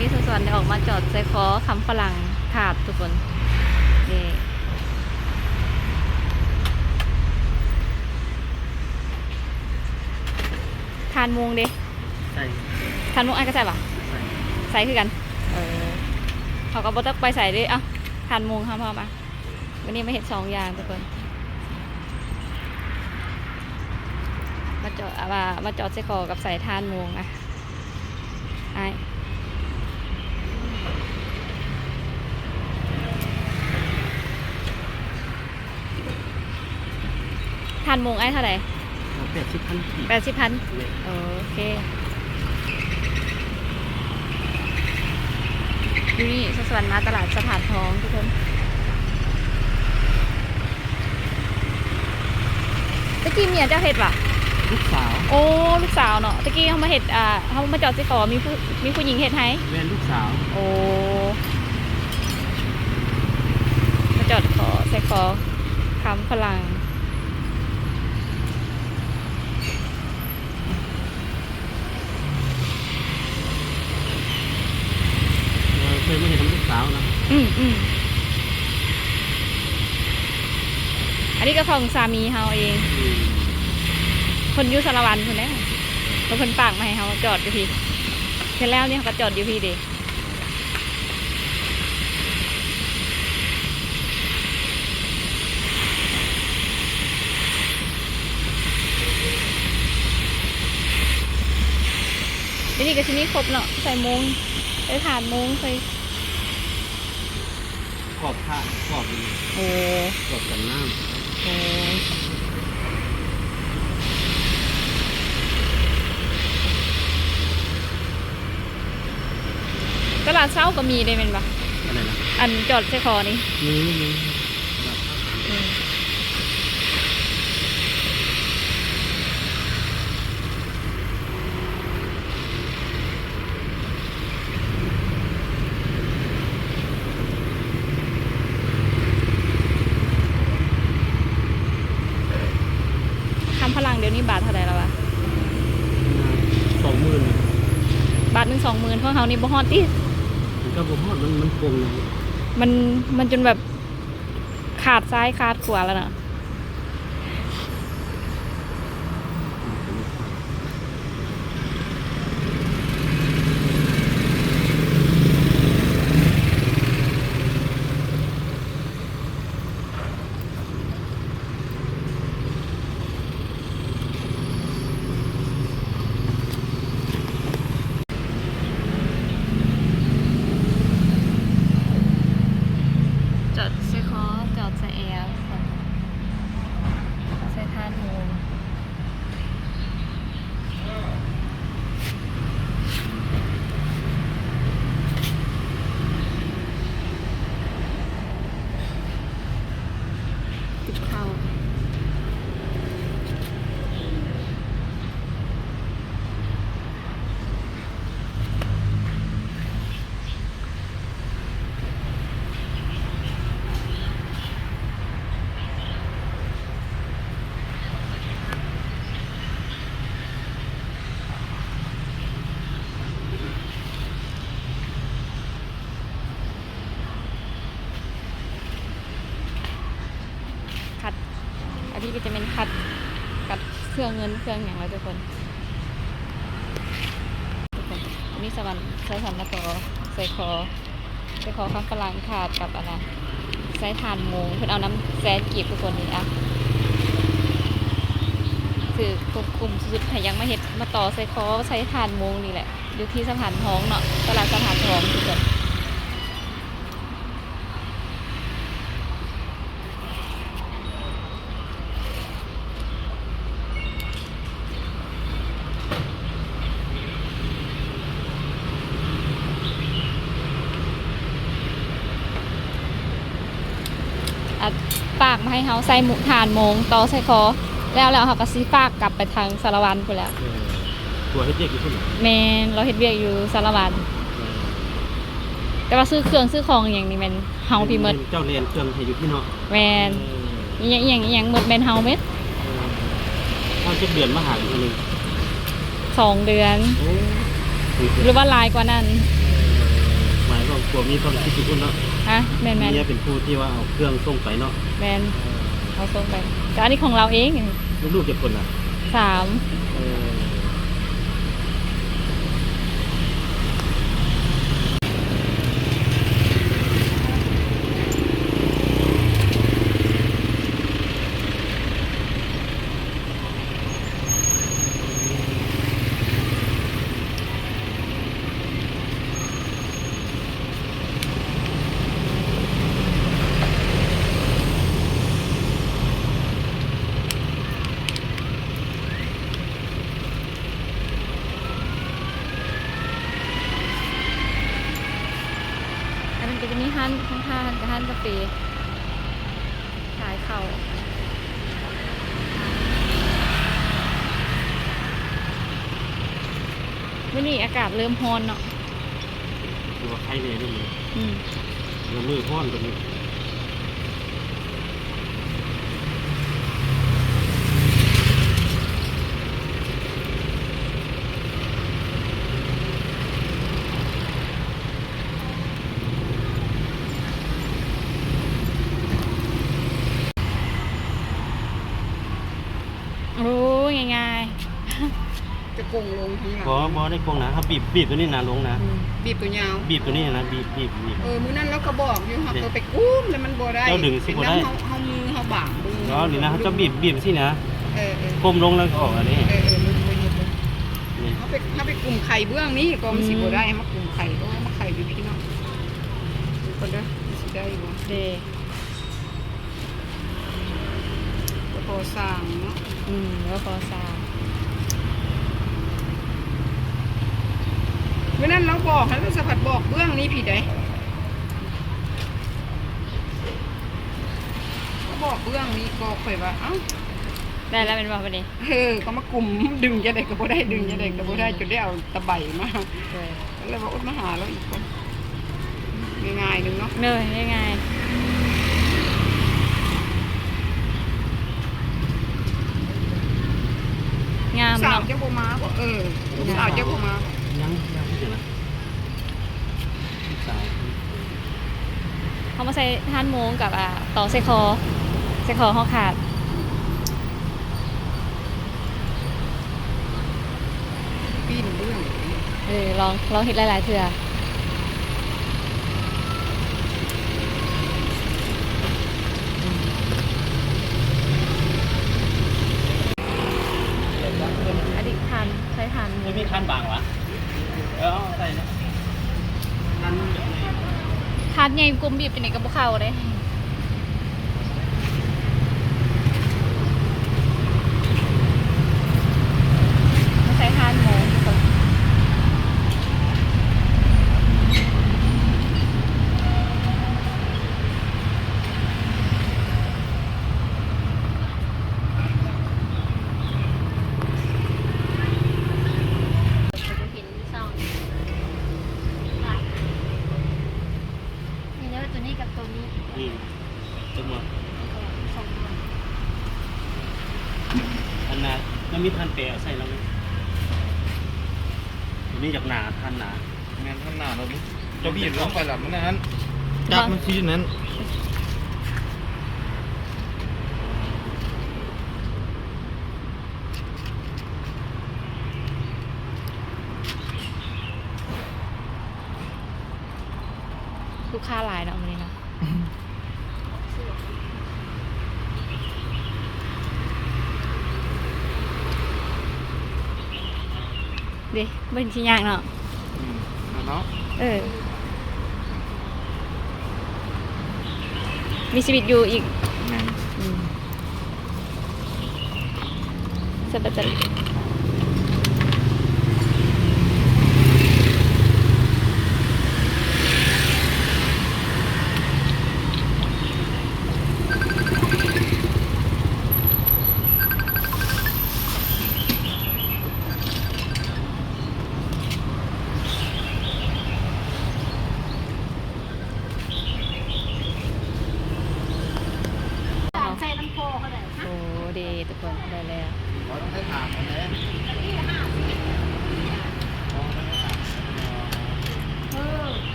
ນີ້ສາວສະຫວັນໄດ້ອອກມາຈອດໃສ່ຄໍຄຳຝຣັ່ງທາດທຸກຄົນ. ນີ້ ຖ່ານໂມງເດ້? ໃສ່ ຖ່ານໂມງອ້າຍກໍໃສ່ຫວາ? ໃສ່ ໃສ່ຄືກັນ. ເອີ ເຮົາກໍບໍ່ຕ້ອງໄປໃສເດ້. ເອົ້າ ຖ່ານໂມງເຮົາພ້ອມ. ມື້ນີ້ມາເຮັດສອງຢ່າງທຸກຄົນ ມາຈອດ ວ່າມາຈອດໃສ່ຄໍກັບໃສ່ຖ່ານໂມງ. ອະ ອ້າຍ ຖ່ານໂມງອ້າຍເທົ່າໃດ? ແປດສິບພັນກີບ. ແປດສິບພັນ. ແມ່ນ. ໂອເຄ. ຢູ່ນີ້ສາວສະຫວັນມາຕະຫຼາດສະພານທອງທຸກຄົນ. ແຕ່ກີ້ເມຍເຈົ້າເຮັດຫວາ? ລູກສາວ. ໂອ້ ລູກສາວເນາະ. ແຕ່ກີ້ເຮົາມາເຮັດ ອ່າ ເຮົາມາຈອດຊິຂໍ ມີຜູ້ ມີຜູ້ຍິງເຮັດໃຫ້. ແມ່ນ ລູກສາວ. ໂອ້ ມາຈອດຂໍ ໃສ່ຂໍຄຳຝຣັ່ງ. ເອີ ເຄີຍມາເຮັດນຳລູກສາວນະ. ອືມ ອືມ. ອັນນີ້ກໍຂອງສາມີເຮົາເອງ. ອືມ. ເພິ່ນຢູ່ສາລະວັນພຸ້ນແຫຼະ ແລ້ວເພິ່ນຝາກມາໃຫ້ເຮົາຈອດຢູ່ພີ້. ເທື່ອແລ້ວນີ້ເຮົາກໍຈອດຢູ່ພີ້ເດ້. ດຽວນີ້ກໍຊິມີຄົບເນາະ ໃສ່ໂມງ ໃສ່ຖ່ານໂມງ ໃສ່ຂອບພະ ຂອບ. ໂອ້ ຂອບກັນນ້ຳ. ໂອ້ ຕະຫຼາດເຊົ້າກໍມີເດ້ແມ່ນບໍ່? ອັນໃດນະ? ອັນຈອດໃສ່ຄໍນີ້. ມີ ມີ. ອືມ. ຄຳຝຣັ່ງດຽວນີ້ບາດເທົ່າໃດແລ້ວວະ? ສອງໝື່ນ. ບາດໜຶ່ງສອງໝື່ນ ຂອງເຮົານີ້ບໍ່ຮອດຕິ? ມັນກໍບໍ່ຮອດ ມັນ ມັນປົງ. ມັນ ມັນຈົນແບບ ຂາດຊ້າຍຂາດຂວາແລ້ວນະ. ຈອດໃສ່ຄໍ ຈອດໃສ່ແອວ ໃສ່ຖ່ານໂມງ. ຕິດເຂົ້າ. ຄັດ ອັນນີ້ກໍຈະແມ່ນຄັດກັບເຄື່ອງເງິນເຄື່ອງຫຍັງແລ້ວທຸກຄົນ. ທຸກຄົນ ອັນນີ້ສາວສະຫວັນ ສາວສະຫວັນມາຕໍ່ໃສ່ຄໍ ໃສ່ຄໍຄຳຝຣັ່ງທາດກັບອັນນະ ໃສ່ຖ່ານໂມງ ເພິ່ນເອົານຳແສນກີບທຸກຄົນ. ນີ້ອະ ຖືກຄຸ້ມໆ ສຸດໆ ໃຜຢາກມາເຮັດ ມາຕໍ່ໃສ່ຄໍ ໃສ່ຖ່ານໂມງນີ້ແຫຼະ ຢູ່ທີ່ສະພານທອງເນາະ ຕະຫຼາດສະພານທອງທຸກຄົນ. ອັດ ຝາກມາໃຫ້ເຮົາໃສ່ ຖ່ານໂມງຕໍ່ໃສ່ຄໍ ແລ້ວ ແລ້ວເຮົາກໍຊິຝາກກັບໄປທາງສາລະວັນພຸ້ນແຫຼະ. ເອີ ຜົວເຮັດວຽກຢູ່ພຸ້ນ? ແມ່ນ ລາວເຮັດວຽກຢູ່ສາລະວັນ. ເອີ ແຕ່ວ່າຊື້ເຄື່ອງຊື້ຂອງອີ່ຫຍັງນີ້ແມ່ນ ເຮົາພີ້ໝົດ. ເຈົ້າແລ່ນເຄື່ອງໃຫ້ຢູ່ພີ້ເນາະ? ແມ່ນ. ເອີ ອີ່ຫຍັງ ອີ່ຫຍັງ ອີ່ຫຍັງໝົດແມ່ນເຮົາເໝິດ. ເອີ ເຮົາຈັກເດືອນມາຫາເທື່ອໜຶ່ງ? ສອງເດືອນ. ໂອ້ ຫຼືວ່າຫຼາຍກວ່ານັ້ນ. ເອີ ຜົວມີຄວາມຄິດຢູ່ພຸ້ນເນາະ. ຮະ? ແມ່ນໆ ເມຍເປັນຜູ້ທີ່ວ່າເອົາເຄື່ອງສົ່ງໄປເນາະ. ແມ່ນ ເອົາສົ່ງໄປ. ແຕ່ອັນນີ້ຂອງລາວເອງ. ລູກໆຈັກຄົນນະ? ສາມ. ເອີ. ອັນນັ້ນກໍຈະມີຮ້ານຂອງທ່ານ ກໍຮ້ານກາເຟ ຂາຍເຂົ້າ. ມື້ນີ້ອາກາດເລີ່ມຮ້ອນເນາະ. ຖືວ່າໄຄແດ່ເດ້ມື້ນີ້. ອືມ. ລະມື້ຮ້ອນກວ່ານີ້. ໂອ້ຍ ງ່າຍໆ. ຈະກົງລົງຂ້າງຫຼັງ. ບໍ່ ບໍ່ໄດ້ກົງນະ. ເຮົາບີບ ບີບຕົວນີ້ນະລົງນະ. ອືມ ບີບຕົວຍາວ. ບີບຕົວນີ້ນະ ບີບ ບີບ ບີບ. ເອີ ມື້ນັ້ນລາວກໍບອກຢູ່ ເຮົາກໍໄປກຸ້ມແລ້ວມັນບໍ່ໄດ້. ເຈົ້າດຶງຊິບໍ່ໄດ້. ເຮົາ ເຮົາມືເຮົາບາງ. ເອີ ນີ້ນະ ເຮົາຈະບີບ ບີບຊີ້ນະ. ເອີໆ ກົ້ມລົງແລ້ວກໍອອກອັນນີ້. ເອີໆ ນີ້ ເຮົາໄປ ເຮົາໄປກຸ້ມໄຂ່ເບື້ອງນີ້ກໍມັນຊິບໍ່ໄດ້. ອືມ ມາກຸ້ມໄຂ່ ເອີ ມາໄຂ່ຢູ່ພີ້ເນາະ. ເບິ່ງກ່ອນເດີ ມັນຊິໄດ້ບໍ່. ເດ້. ບໍ່ພໍສ້າງເນາະ. ອືມ ບໍ່ພໍສ້າງ. ມື້ນັ້ນລາວບອກຫັ້ນ ລາວສະພັດບອກເບື້ອງນີ້ພີ້ໃດ. ລາວບອກເບື້ອງນີ້ກໍຂ້ອຍວ່າ ເອົ້າ ໄດ້ແລ້ວແມ່ນບໍ່ບັດນີ້? ເອີ ກໍມາກຸ້ມ ດຶງຈັ່ງໃດກໍບໍ່ໄດ້ ດຶງຈັ່ງໃດກໍບໍ່ໄດ້ ອືມ ຈົນໄດ້ເອົາຕະໄບມາ. ໂດຍ. ກໍເລີຍວ່າອົດມາຫາລາວອີກກ່ອນ. ງ່າຍໆໜຶ່ງເນາະ. ເດີ ງ່າຍໆ. ງາມເນາະ. ລູກສາວເຈົ້າບໍ່ມາບໍ? ເອີ ລູກສາວເຈົ້າບໍ່ມາບໍ? ຍັງ ຍັງຄືກັນນະ. ເຮົາມາໃສ່ຖ່ານໂມງກັບ ອ່າ ຕໍ່ໃສ່ຄໍ ໃສ່ຄໍເຮົາຂາດ. ປີ້ນເບື້ອງ. ເອີ ລອງ ລອງເຮັດຫຼາຍໆເທື່ອ. ອັນນີ້ຖ່ານ ໃສ່ຖ່ານ ມັນມີຖ່ານບາງຫວາ? ເອີ ເອົາໃສ່ເນາະ. ຖາດໃຫຍ່ກົມບີບຈັ່ງໃດກໍບໍ່ເຂົ້າເດ້. ມາໃສ່ຖ່ານໝໍທຸກຄົນ. ເຫັນເຊົ້ານີ້ ມີແຕ່ວ່າໂຕນີ້ກັບໂຕນີ້ ອືມ ຈັກໝົດ ສອງໜ່ວຍ ອັນນ່າ ມັນມີທ່ານແປເອົາໃສ່ແລ້ວ ໂຕນີ້ຢາກໜາ ທ່ານໜາ ແມ່ນ ທ່ານໜາແລ້ວນີ້ ຈະບີບລົງໄປລະ ມັນນັ້ນ ຈັບມັນຊີ້ນັ້ນ. ລູກຄ້າຫຼາຍເນາະມື້ນີ້ເນາະ. ເດ້ ບໍ່ເຫັນຊິຍາກເນາະ. ອືມ ເນາະ ເອີ ມີຊີວິດຢູ່ອີກ. ແມ່ນ ອືມ. ສະບາຍໃຈ. ໃສ່ນ້ຳພໍກໍໄດ້. ໂອ້ ເດ້ ທຸກຄົນ ໄດ້ແລ້ວ. ໄດ້ຖາມແລ້ວ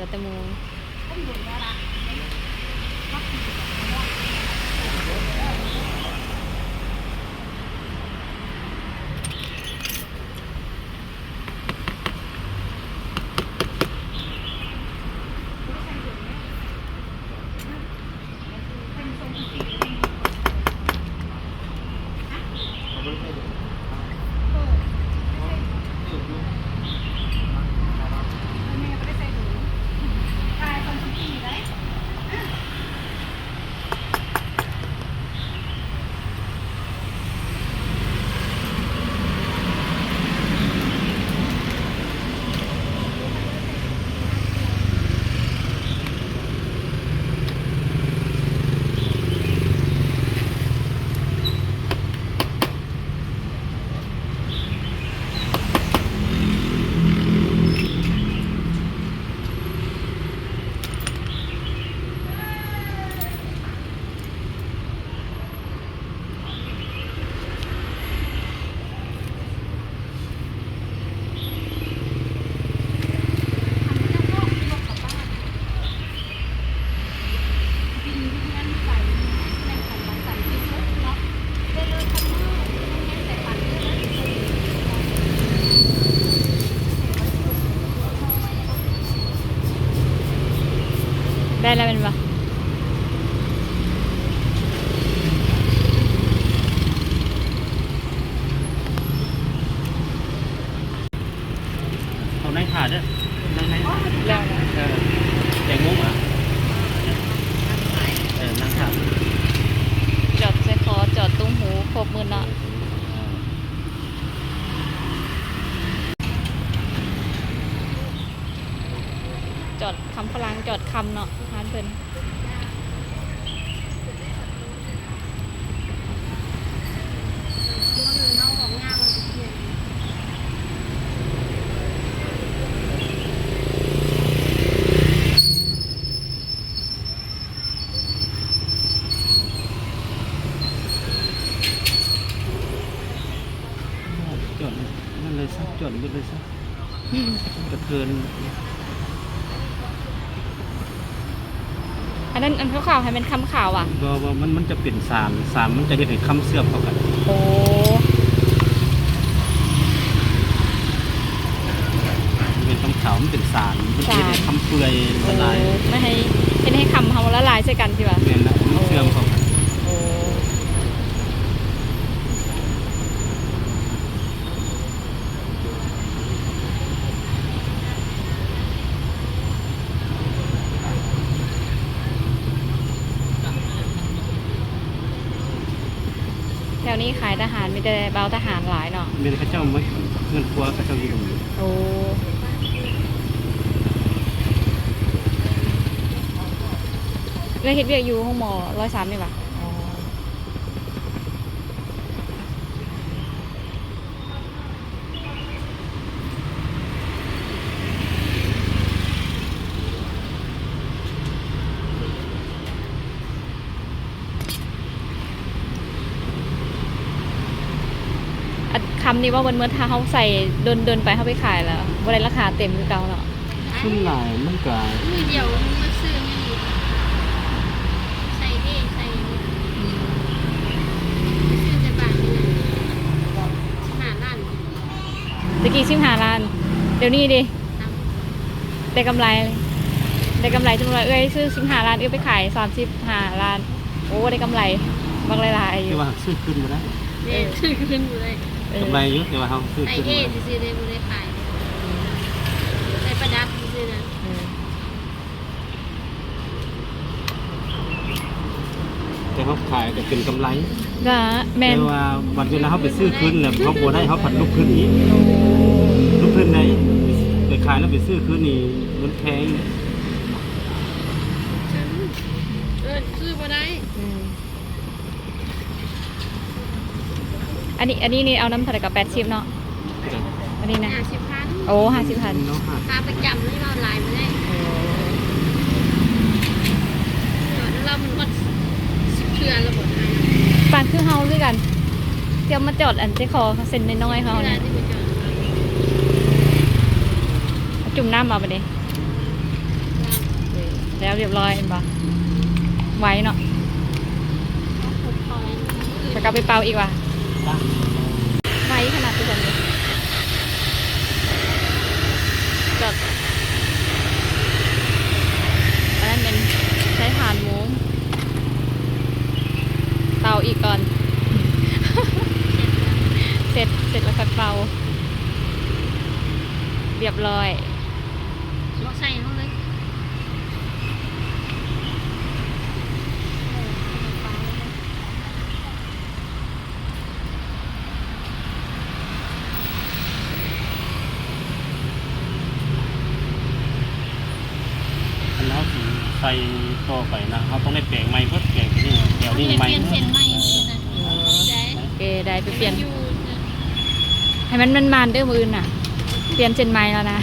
ແຕ່ໝູ່. ໄດ້ແລ້ວແມ່ນບໍ່? ເຂົ້າໃນຖ້າເດີ ນັ່ງໃນ ແລ້ວນະ ເອີ ແຕງໂມມາ ເອີ ນັ່ງຖ້າ ຈອດໃສ່ຄໍ ຈອດຕຸ້ມຫູ ຄົບໝົດເນາະ. ຈອດຄຳຝຣັ່ງ ຈອດຄຳເນາະ ຮ້ານເພິ່ນ. ຈອດນັ້ນເລີຍຊະ ຈອດເບິດເລີຍຊະ. ກະເທີນ ອັນນັ້ນ ອັນຂາວໆ ໃຫ້ມັນຄຳຂາວຫວາ? ບໍ່ ບໍ່ ມັນ ມັນຈະເປັນສານ ສານມັນຈະເຮັດໃຫ້ຄຳເຊື່ອມເຂົ້າກັນ. ໂອ້ ມັນເປັນຄຳຂາວ ມັນເປັນສານ ມັນຈະເຮັດໃຫ້ຄຳເປື່ອຍລະລາຍ. ໂອ້ ມັນໃຫ້ ເຮັດໃຫ້ຄຳເຮົາລະລາຍໃສ່ກັນ ທີ່ວ່າ ແມ່ນລະ ມັນເຊື່ອມເຂົ້າກັນ. ໂອ້. ແຖວນີ້ຂາຍທະຫານ ມີແຕ່ບ່າວທະຫານຫຼາຍເນາະ. ແມ່ນ ເຂົາເຈົ້າມາ ເຮືອນຄົວເຂົາເຈົ້າຢູ່ນີ້. ໂອ້ ແລ້ວເຮັດວຽກຢູ່ໂຮງໝໍຮ້ອຍສາມນີ້ຫວາ? ອໍ. ອັນຄຳນີ້ເວົ້າເບິດໆ ຖ້າເຮົາໃສ່ດົນໆ ໄປ ເຮົາໄປຂາຍແລ້ວບໍ່ໄດ້ລາຄາເຕັມຄືເກົ່າເນາະ. ສ່ວນຫຼາຍມັນກະ ມື້ດຽວມັນມາຊື້ນີ້ ໃສ່ເອ ໃສ່ ຊື້ແຕ່ບາດນີ້ ສິບຫ້າລ້ານ. ແຕ່ກີ້ສິບຫ້າລ້ານ ດຽວນີ້ເດ ໄດ້ກຳໄລ ໄດ້ກຳໄລ. ສົມມຸດວ່າເອື້ອຍຊື້ສິບຫ້າລ້ານ ເອື້ອຍໄປຂາຍສາມສິບຫ້າລ້ານ ໂອ້ ໄດ້ກຳໄລບັກຫຼາຍໆ ຢູ່. ແຕ່ວ່າຊື້ຄືນບໍ່ໄດ້. ແມ່ນ ຊື້ຄືນບໍ່ໄດ້. ເອີ ກຳໄລຢູ່ ແຕ່ວ່າເຮົາຊື້ຄືນບໍ່ໄດ້. ໃສ່ເອຊື່ໆ ເດ້ ບໍ່ໄດ້ຂາຍ ໃສ່ປະດັບຊື່ໆ ນະ. ເອີ ແຕ່ເຮົາຂາຍກະເປັນກຳໄລ. ກະແມ່ນ ແຕ່ວ່າບັດເວລາເຮົາໄປຊື້ຄືນແລ້ວເຮົາບໍ່ໄດ້ ເຮົາພັດລົງທຶນອີກ. ລົງທຶນໃດ ໄປຂາຍແລ້ວໄປຊື້ຄືນນີ້ມັນແພງ. ເອີ ຊື້ບໍ່ໄດ້. ອືມ. ອັນນີ້ ອັນນີ້ນີ້ເອົານຳເທົ່າໃດກະ ແປດສິບເນາະ. ອັນນີ້ນະ ຫ້າສິບພັນ. ໂອ້ ຫ້າສິບພັນ ເນາະ. ຄ່າປະຈຳນີ້ເວົ້າຫຼາຍບໍ່ໄດ້. ໂອ້ ຈອດນຳລາວມັນຮອດສິບເທື່ອແລ້ວບໍ່? ປານຄືເຮົາຄືກັນ ທ່ຽວມາຈອດອັນໃຈຄໍເສັ້ນນ້ອຍໆ ເຮົານີ້. ຈຸ່ມນ້ຳເອົາບາດນີ້. ແລ້ວຮຽບຮ້ອຍແມ່ນບໍ່? ໄວເນາະ. ຈະກັບໄປເປົ່າອີກຫວາ? ໄວຂະໜາດ ຄືກັນເລີຍ. ຈອດ ອັນນັ້ນແມ່ນໃຊ້ຖ່ານໂມງ ເປົ່າອີກກ່ອນ. ເສັດ ເສັດແລ້ວຄ່ອຍເປົ່າ. ຮຽບຮ້ອຍ. ເອົາໃສ່ເຮົາເລີຍ. ຄັນເຮົາຊິໃສ່ຕໍ່ໄປນະ ເຮົາຕ້ອງໄດ້ແປງໃໝ່ເບິດ ແປງທີ່ນີ້ແຖວນີ້ໃໝ່. ເຮົາຕ້ອງໄດ້ປ່ຽນເສັ້ນໃໝ່ຊີ້ນະ. ເອີ ໂອເຄ ໄດ້ໄປປ່ຽນ ໃຫ້ມັນໝານໆເດີ້ ມື້ອື່ນນະ ປ່ຽນເສັ້ນໃໝ່ແລ້ວນະ.